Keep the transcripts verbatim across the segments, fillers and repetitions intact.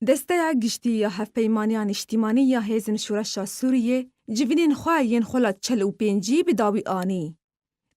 Desteya Giştî ya Hevpeymaniya Niştîmanî ya Hêzên Şoreşa Sûriyê civînên xwe yên xwe la çel û pêncî bi dawî anî.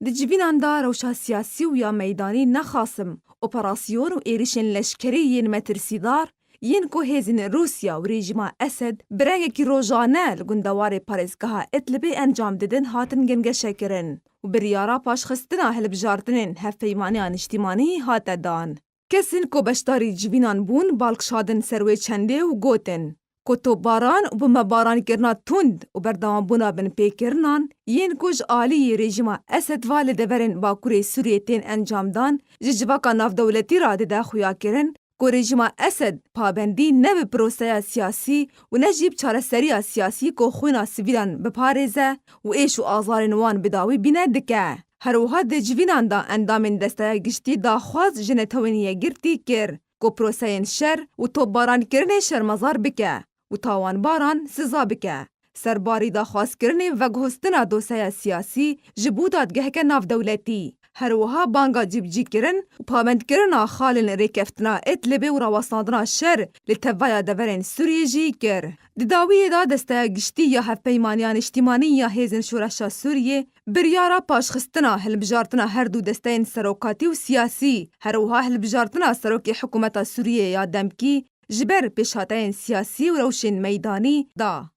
Di civînan de rewşa siyasî û ya meydanî ne xasim, operasyon û êrişên leşkerî yên metirsîdar yên ku hêzên Rûsya û rejîma Esed bi rengekî rojane li gundewarê parêzgeha Idlibê encam didin hatin gengeşekirin û biryara paşxistina hilbijartinên hevpeymaniya niştîmanî hate dan. Kesên ku beşdarî civînan bûn bal kişandin ser wê çendê û gotin ku topbaran û bombebarankirina tund û berdewambûna binpêkirinan yên ku ji aliyê rejîma Esed ve li deverên Bakurê Sûriyê tên encamdan ji civaka navdewletî re dide xuyakirin ku rejîma Esed pabendî ne bi proseya siyasî û ne jî bi çareseriya siyasî ku xwîna sivîlan biparêze û êş û azarên wan bi dawî bîne dike. Her wiha di civînan de endamên Desteya Giştî daxwaz ji Netewên Yekgirtî kir ku proseyên şer û topbarankirinê şermezar bike û tawanbaran siza bike. Serbarî daxwazkirinê veguhustina doseya siyasî ji bo dadgeheke navdewletî. Her wiha banga cîbicîkirin û pabendkirina xalên rêkeftina Idlibê û rawestandina şer li teveya deverên Sûriyê jî kir. Di dawiyê de Desteya Giştî ya Hevpeymaniya Niştîmanî ya Hêzên Şoreşa Sûriyê biryara paşxistina hilbijartina her du desteyên serokatî û siyasî, her wiha hilbijartina serokê hikûmeta Sûriyê ya demkî ji ber pêşhateyên siyasî û rewşên meydanî da.